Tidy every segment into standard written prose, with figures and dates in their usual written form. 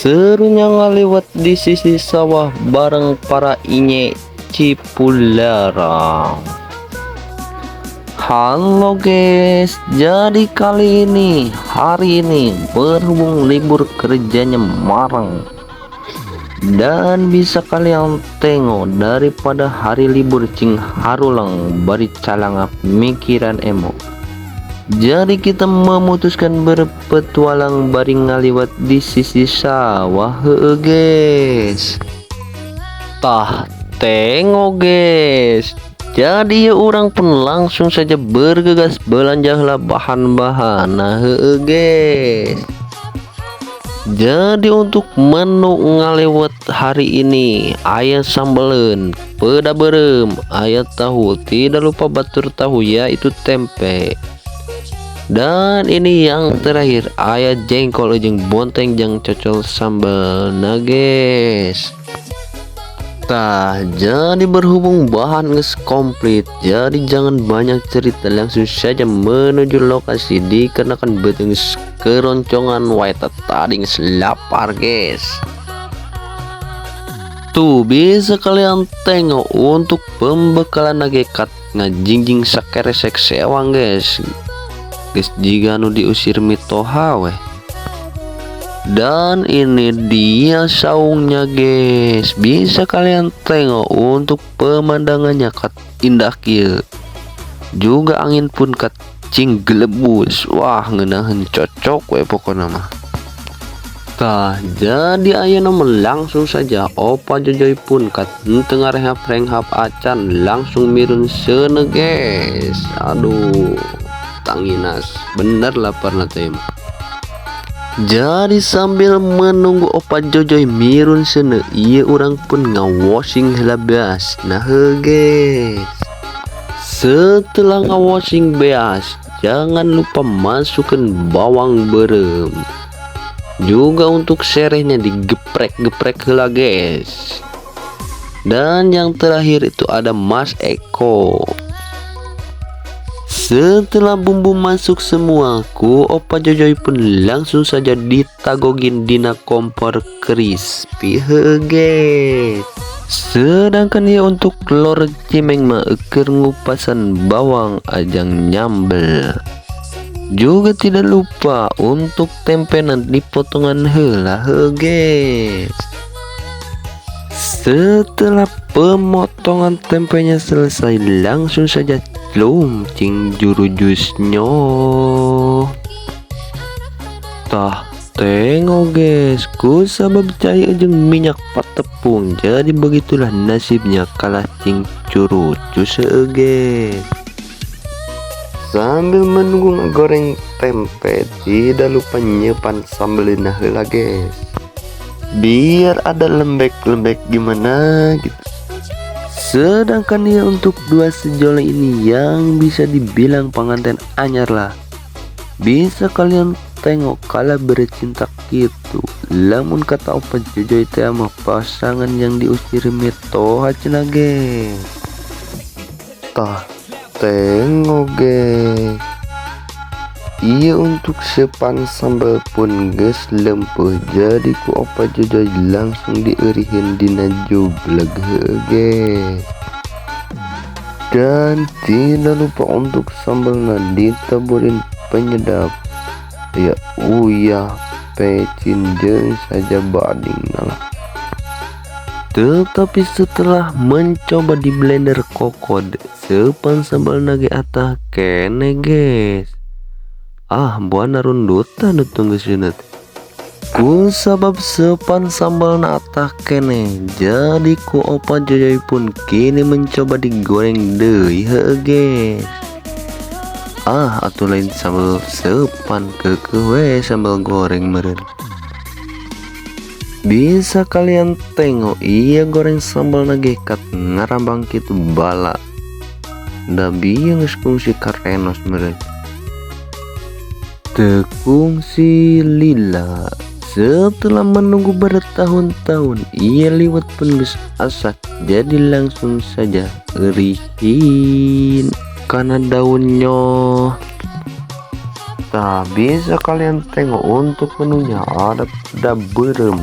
Serunya ngaliwet di sisi sawah bareng para inye Cipularang. Halo guys, jadi kali ini, hari ini berhubung libur kerjanya marang dan bisa kalian tengok daripada hari libur cing harulang bari calangap mikiran emo. Jadi kita memutuskan berpetualang bari ngaliwet di sisi sawah, heueuh guys. Tah, tengok guys. Jadi ya urang pun langsung saja bergegas belanja lah bahan-bahan. Nah, heueuh guys. Jadi untuk menu ngaliwet hari ini aya sambeleun, peda beureum, aya tahu, tidak lupa batur tahu yaitu tempe. Dan ini yang terakhir aya jengkol jeung bonteng jeung cocol sambal. Nah guys. Tah, jadi berhubung bahan geus komplit, jadi jangan banyak cerita, langsung saja menuju lokasi dikarenakan beuteung geus keroncongan wae tadi geus lapar, guys. Tuh, bisa kalian tengok untuk pembekalan ge kat ngajingjing sakeresek sewang, guys. Guys, jiga nu diusir mitoha weh. Dan ini dia saungnya, guys. Bisa kalian tengok untuk pemandangannya kat indah kieu. Juga angin pun kat cing gelebus. Wah, ngeunaheun, cocok we pokona mah. Tah, jadi ayeuna mah langsung saja Opa Jojoy pun kat henteu ngarehap-renghap acan, langsung mirun seuneu, guys. Aduh, tanginas bener lapar teh mah. Jadi sambil menunggu Opa Jojoy mirun seuneu, ieu urang pun nga-washing heula beas. Nah heuh guys. Setelah nga-washing beas, jangan lupa masukkan bawang beureum. Juga untuk serehnya digeprek-geprek heula, guys. Dan yang terakhir itu ada Mas Eko. Setelah bumbu masuk semua, ku Opa Jojoy pun langsung saja ditagogin dina kompor crispy, heuh guys. Sedangkan ya untuk lor cimeng mah eker ngupasan bawang ajang nyambel. Juga tidak lupa untuk tempe nanti potongan heula, heuh guys. Setelah pemotongan tempenya selesai, langsung saja celum cing jurujusnya. Tah, tengok guys, ku sabab cai jeung minyak patepung. Jadi begitulah nasibnya kalah cing curucus, heueuh guys. Sambil menunggu goreng tempe, tidak lupa nyepan sambelina heula, guys. Biar ada lembek-lembek gimana gitu. Sedangkan ya untuk dua sejoli ini yang bisa dibilang pengantin anyar lah. Bisa kalian tengok kala bercinta gitu. Lamun kata Opa Jojoy teh mah pasangan yang diusir mitoha cenah, guys. Tah, tengok guys. Iya, untuk sepan sambal pun geus lempeuh, jadi ku Opa Jojoy langsung dieurihin dina jubleg, heueuh guys. Dan tidak lupa untuk sambalna ditaburin penyedap ya, uyah, pecin jeung saja bading lah. Tetapi setelah mencoba di blender kokod, sepan sambal ge atah keneh, guys. Ah, buana rundutan tunggu sini. Ku sabab sepan sambal atah keneh, jadi ku Opa Jojoy pun kini mencoba digoreng deui, heueuh guys. Ah, atau lain sambal sepan, keukeuh we sambal goreng meureun. Bisa kalian tengok, iya goreng sambal ge kat ngarambang kitu bala. Da bieu geus kungsi karenos meureun. Teu kungsi lila. Setelah menunggu bertahun-tahun, ia liwet pun geus asak, jadi langsung saja eurihin kana daunnya. Nah, bisa kalian tengok untuk menunya ada peda beureum,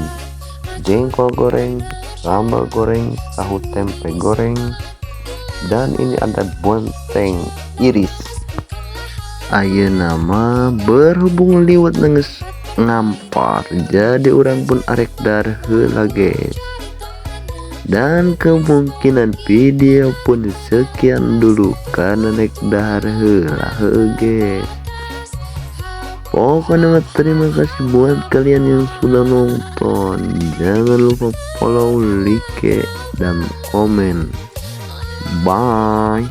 jengkol goreng, sambal goreng, tahu tempe goreng, dan ini ada bonteng iris. Ayeuna mah berhubung liwet geus ngampar, jadi urang pun arek dahar heula, guys. Dan kemungkinan video pun sekian dulu karena rek dahar heula heuh, guys. Pokoknya mah terima kasih buat kalian yang sudah nonton. Jangan lupa follow, like, dan komen. Bye.